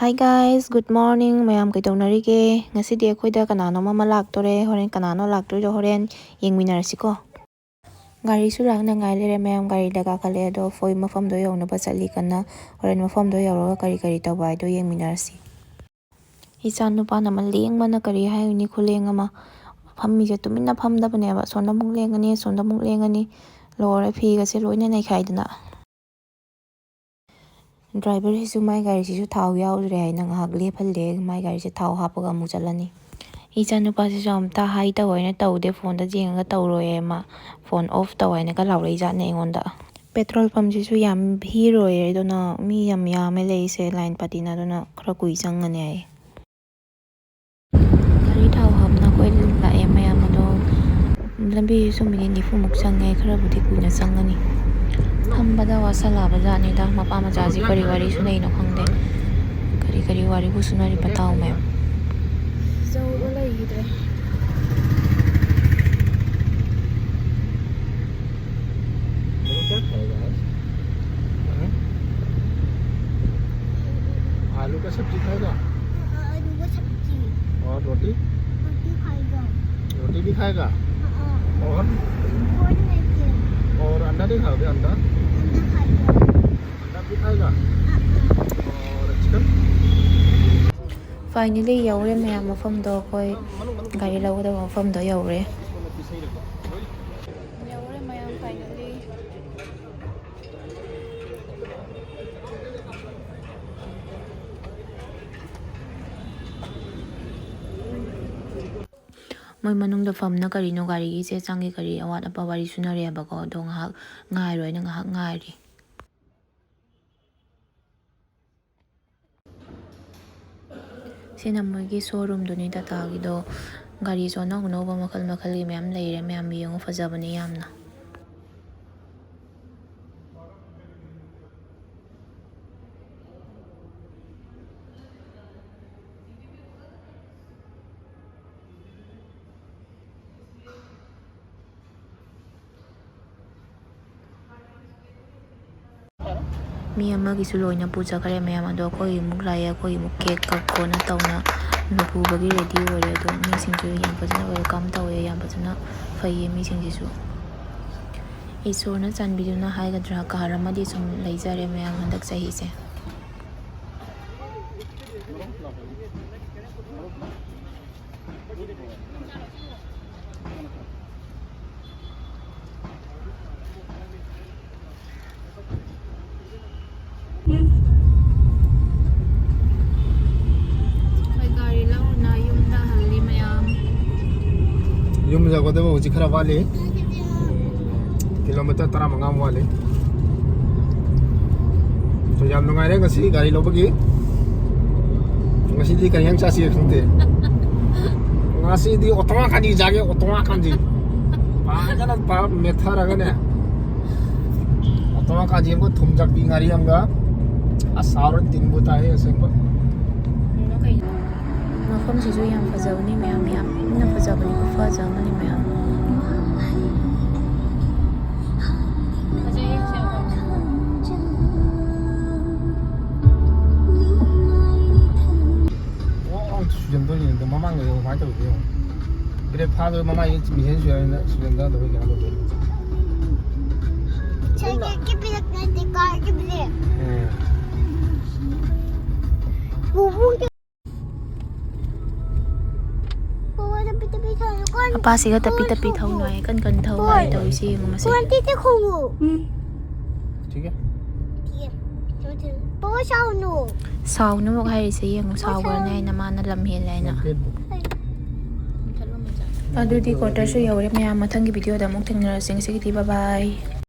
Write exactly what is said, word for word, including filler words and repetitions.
Hi guys, good morning. ꯃꯌꯥꯝ ꯀꯩꯗꯧꯅꯔꯤꯒꯦ? ꯉꯁꯤꯗꯤ ꯑꯩꯈꯣꯏꯗ ꯀꯅꯥꯅꯣꯝ ꯑꯃ ꯂꯥꯛꯇꯣꯔꯦ꯫ ꯍꯣꯔꯦꯟ ꯀꯅꯥꯅꯣ ꯂꯥꯛꯇꯣꯏꯗꯣ ꯍꯣꯔꯦꯟ ꯌꯦꯡꯃꯤꯟꯅꯔꯁꯤꯀꯣ꯫ ꯒꯥꯔꯤꯁꯨ ꯂꯥꯛꯅ ꯉꯥꯏ ꯂꯩꯔꯦ ꯃꯌꯥꯝ꯫ ꯒꯥꯔꯤꯗ ꯀꯥꯈꯠꯂꯦ, ꯑꯗꯣ ꯑꯩꯈꯣꯏ ꯃꯐꯝꯗꯣ ꯌꯧꯅꯕ ꯆꯠꯂꯤ ꯀꯟꯅ꯫ ꯍꯣꯔꯦꯟ ꯃꯐꯝꯗꯣ ꯌꯧꯔꯒ ꯀꯔꯤ ꯀꯔꯤ ꯇꯧꯕ ꯍꯥꯏꯗꯣ ꯌꯦꯡꯃꯤꯟꯅꯔꯁꯤ꯫ ꯏꯆꯥ ꯅꯨꯄꯥꯅ ꯑꯃ ꯂꯦꯡꯕꯅ ꯀꯔꯤ ꯍꯥꯏꯔꯨꯅꯤ, ꯈꯨꯂꯦꯡ ꯑꯃ꯫ ꯐꯝꯃꯤꯁꯦ ꯇꯨꯃꯤꯟꯅ ꯐꯝꯗꯕꯅꯦꯕ꯫ ꯑꯁꯣꯝꯗ ꯑꯃꯨꯛ ꯂꯦꯡꯉꯅꯤ, ꯑꯁꯣꯝꯗ ꯑꯃꯨꯛ ꯂꯦꯡꯉꯅꯤ꯫ ꯂꯣꯏꯔꯦ, ꯐꯤꯒꯁꯦ ꯂꯣꯏꯅ ꯅꯩꯈꯥꯏꯗꯅ꯫ ꯗ꯭ꯔꯥꯏꯚꯔꯁꯤꯁꯨ ꯃꯥꯏ ꯒꯥꯔꯤꯁꯤꯁꯨ ꯊꯥꯎ ꯌꯥꯎꯗ꯭ꯔꯦ ꯍꯥꯏꯅ ꯉꯥꯏꯍꯥꯛ ꯂꯦꯞꯍꯜꯂꯦ꯫ ꯃꯥꯏ ꯒꯥꯔꯤꯁꯦ ꯊꯥꯎ ꯍꯥꯞꯄꯒ ꯑꯃꯨꯛ ꯆꯠꯂꯅꯤ꯫ ꯏꯆꯥꯅꯨꯄꯥꯁꯤꯁꯨ ꯑꯝꯇ ꯍꯥꯏ ꯇꯧ ꯍꯥꯏꯅ ꯇꯧꯗꯦ, ꯐꯣꯟꯗ ꯌꯦꯡꯉꯒ ꯇꯧꯔꯣꯏꯌꯦ ꯃꯥ꯫ ꯐꯣꯟ ꯑꯣꯐ ꯇꯧ ꯍꯥꯏꯅꯒ ꯂꯥꯎꯔꯛꯏꯖꯥꯠꯅꯦ ꯑꯩꯉꯣꯟꯗ꯫ ꯄꯦꯇ꯭ꯔꯣꯜ ꯄꯝꯁꯤꯁꯨ ꯌꯥꯝ ꯚꯤꯔ ꯑꯣꯏꯔꯦ, ꯑꯗꯨꯅ ꯃꯤ ꯌꯥꯝ ꯌꯥꯝꯃꯦ ꯂꯩꯔꯤꯁꯦ ꯂꯥꯏꯟ ꯄꯥꯇꯤꯅ, ꯑꯗꯨꯅ ꯈꯔ ꯀꯨꯏ ꯆꯪꯉꯅꯤ ꯍꯥꯏꯌꯦ꯫ ꯒꯥꯔꯤ ꯊꯥꯎ ꯍꯥꯞꯅ ꯑꯩꯈꯣꯏ ꯂꯥꯛꯑꯦ ꯃꯌꯥꯝ꯫ ꯑꯗꯣ ꯂꯝꯕꯤꯁꯤꯁꯨ ꯃꯤꯅꯤꯠ ꯅꯤꯐꯨꯃꯨꯛ ꯆꯪꯉꯦ, ꯈꯔꯕꯨꯗꯤ ꯀꯨꯏꯅ ꯆꯪꯉꯅꯤ꯫ ꯐꯝꯕꯗ ꯋꯥꯁꯜꯂꯛꯑꯕ ꯖꯥꯠꯅꯤꯗ꯫ ꯃꯄꯥ ꯃꯆꯥꯁꯤ ꯀꯔꯤ ꯋꯥꯔꯤ ꯁꯨꯅꯩꯅꯣ ꯈꯪꯗꯦ, ꯀꯔꯤ ꯀꯔꯤ ꯋꯥꯔꯤꯕꯨ ꯁꯨꯅꯔꯤꯕ ꯇꯥꯎ ꯃꯌꯥꯝ꯫ ꯌꯧꯕ ꯂꯩꯈꯤꯗ꯭ꯔꯦ꯫ वो क्या खाएगा आज? हैं? आलू का सब्जी खाएगा? हाँ, आलू का सब्जी। और रोटी? रोटी खाएगा। रोटी भी खाएगा? हाँ। और? और नहीं खाएगा। और अंडा नहीं खाओगे, अंडा? अंडा खाएगा। अंडा भी खाएगा? हाँ, हाँ। और चिकन? Finally ꯌꯧꯔꯦ ꯃꯌꯥꯝ, ꯃꯐꯝꯗꯣ ꯑꯩꯈꯣꯏ ꯒꯥꯔꯤ ꯂꯧꯒꯗꯕ ꯃꯐꯝꯗꯣ ꯌꯧꯔꯦ꯫ ꯌꯧꯔꯦ ꯃꯌꯥꯝ, finally꯫ ꯃꯣꯏ ꯃꯅꯨꯡꯗ ꯐꯝꯅ ꯀꯔꯤꯅꯣ, ꯒꯥꯔꯤꯒꯤ ꯆꯦ ꯆꯥꯡꯒꯤ ꯀꯔꯤ ꯑꯋꯥꯠ ꯑꯄꯥ ꯋꯥꯔꯤ ꯁꯨꯅꯔꯦꯕꯀꯣ꯫ ꯑꯗꯣ ꯉꯥꯏꯍꯥꯛ ꯉꯥꯏꯔꯣ ꯍꯥꯏꯅ ꯉꯥꯏꯍꯥꯛ ꯉꯥꯏꯔꯤ꯫ ꯁꯤꯅ ꯃꯣꯏꯒꯤ ꯁꯣꯔꯨꯝꯗꯨꯅꯤ ꯇꯥꯇꯥꯒꯤꯗꯣ꯫ ꯒꯥꯔꯤꯁꯨ ꯑꯅꯧ ꯑꯅꯧꯕ ꯃꯈꯜ ꯃꯈꯜꯒꯤ ꯃꯌꯥꯝ ꯂꯩꯔꯦ ꯃꯌꯥꯝ, ꯌꯦꯡꯉꯨ, ꯐꯖꯕꯅꯤ ꯌꯥꯝꯅ꯫ ꯃꯤ ꯑꯃꯒꯤꯁꯨ ꯂꯣꯏꯅ ꯄꯨꯖꯈ꯭ꯔꯦ ꯃꯌꯥꯝ꯫ ꯑꯗꯣ ꯑꯩꯈꯣꯏꯒꯤ ꯑꯃꯨꯛ ꯂꯥꯛꯑꯦ, ꯑꯩꯈꯣꯏꯒꯤ ꯑꯃꯨꯛ ꯀꯦꯛ ꯀꯛ ꯈꯣꯠꯅ ꯇꯧꯅ ꯄꯨꯕꯒꯤ ꯔꯦꯗꯤ ꯑꯣꯏꯔꯦ꯫ ꯑꯗꯣ ꯃꯤꯁꯤꯡꯁꯨ ꯌꯥꯝ ꯐꯖꯅ ꯋꯦꯜꯀꯝ ꯇꯧꯋꯦ, ꯌꯥꯝ ꯐꯖꯅ ꯐꯩꯌꯦ ꯃꯤꯁꯤꯡꯁꯤꯁꯨ꯫ ꯏꯁꯣꯔꯅ ꯆꯥꯟꯕꯤꯗꯨꯅ ꯍꯥꯏꯒꯗ꯭ꯔꯥ, ꯀꯥꯔ ꯑꯃꯗꯤ ꯁꯨꯝ ꯂꯩꯖꯔꯦ ꯃꯌꯥꯝ ꯍꯟꯗꯛ ꯆꯍꯤꯁꯦ꯫ ꯑꯩꯈꯣꯏ ꯒꯥꯔꯤ ꯂꯧꯅ ꯌꯨꯝꯗ ꯍꯜꯂꯤ ꯃꯌꯥꯝ꯫ ꯌꯨꯝ ꯌꯧꯒꯗꯕ ꯍꯧꯖꯤꯛ ꯈꯔ ꯋꯥꯠꯂꯤ꯫ ꯀꯤꯂꯣꯃꯤꯇꯔ ꯇꯔꯥꯃꯉꯥꯃꯨꯛ ꯋꯥꯠꯂꯤ꯫ ꯑꯗꯣ ꯌꯥꯝ ꯅꯨꯡꯉꯥꯏꯔꯦ ꯉꯁꯤ ꯒꯥꯔꯤ ꯂꯧꯕꯒꯤ꯫ ꯉꯁꯤꯗꯤ ꯀꯔꯤ ꯍꯦꯟꯖꯥꯡ ꯆꯥꯁꯤꯒꯦ ꯈꯪꯗꯦ꯫ ꯉꯁꯤꯗꯤ ꯑꯣꯇꯣꯉꯥ ꯀꯥꯟꯖꯤ ꯆꯥꯒꯦ, ꯑꯣꯇꯣꯉꯥ ꯀꯥꯟꯖꯤ꯫ ꯐꯖꯅ ꯄꯥ-, ꯃꯦꯠꯊꯔꯒꯅꯦ꯫ ꯑꯣꯇꯣꯉꯥ ꯀꯥꯟꯖꯤ ꯑꯃꯒ ꯊꯨꯝ ꯆꯥꯛꯄꯤ ꯉꯥꯔꯤ ꯑꯃꯒ꯫ ꯑꯁ, ꯍꯥꯎꯔꯅꯤ, ꯇꯤꯟꯕꯨ ꯇꯥꯏꯍꯦ ꯑꯁꯦꯡꯕ꯫ ꯃꯐꯝꯁꯤꯁꯨ ꯌꯥꯝ ꯐꯖꯕꯅꯤ ꯃꯌꯥꯝ, ꯌꯥꯝꯅ ꯐꯖꯕꯅꯤ, ꯈꯨꯐꯖ ꯑꯃꯅꯤ ꯃꯌꯥꯝ꯫ ꯑꯣ, ꯑꯣ, ꯁꯨꯖꯟꯗꯣꯏꯅꯦ꯫ ꯑꯗꯣ ꯃꯃꯥꯡꯗ ꯌꯦꯡꯉꯣ ꯀꯃꯥꯏꯅ ꯇꯧꯒꯦ ꯌꯦꯡꯉꯣ꯫ ꯕ꯭ꯔꯦꯛ ꯐꯥꯗꯣꯏ ꯃꯃꯥꯡ ꯃꯤꯁꯦꯟ ꯁꯨꯖꯟ-, ꯁꯨꯖꯟꯗ ꯂꯣꯏ ꯀꯩꯅꯣ ꯇꯧꯗꯣꯏꯅꯦ꯫ ꯁꯥꯏꯀꯜꯒꯤ ꯕ꯭ꯔꯦꯛ ꯅꯠꯇꯦ, ꯀꯥꯔꯒꯤ ꯕ꯭ꯔꯦꯛ꯫ ꯎꯝ꯫ ꯄꯨꯄꯨ, ꯄꯨꯄꯨ, ꯇꯞꯄꯤ ꯇꯞꯄꯤ ꯊꯧꯅꯨꯀꯣ꯫ ꯃꯄꯥꯁꯤꯒ ꯇꯞꯄꯤ ꯇꯞꯄꯤ ꯊꯧꯅꯨ ꯍꯥꯏꯌꯦ, ꯀꯟ ꯀꯟ ꯊꯧ ꯍꯥꯏꯌꯦ ꯇꯧꯔꯤꯁꯦ ꯌꯦꯡꯉꯣ ꯃꯁꯦ꯫ ꯀꯣꯟꯇꯤꯇ ꯈꯣꯡꯉꯨ꯫ ꯎꯝ꯫ ꯊꯤꯒꯦ꯫ ꯄꯨꯄꯨ ꯁꯥꯎꯅꯨ꯫ ꯁꯥꯎꯅꯨ ꯍꯥꯏꯔꯤꯁꯦ ꯌꯦꯡꯉꯨ, ꯄꯨꯄꯨ ꯁꯥꯎꯕ꯭ꯔꯅꯦ ꯁꯥꯎꯅꯨ꯫ ꯍꯥꯏꯅ ꯃꯥꯅ ꯂꯝ ꯍꯦꯜꯂꯦ ꯍꯥꯏꯅ꯫ ꯂꯝꯐꯦꯜꯕꯨ꯫ ꯑꯗꯨꯗꯤ ꯀ꯭ꯋꯥꯇꯔꯁꯨ ꯌꯧꯔꯦ ꯃꯌꯥꯝ, ꯃꯊꯪꯒꯤ ꯚꯤꯗꯤꯑꯣꯗ ꯑꯃꯨꯛ ꯊꯦꯡꯅꯔꯁꯤ, ꯉꯁꯤꯒꯤꯗꯤ bye bye꯫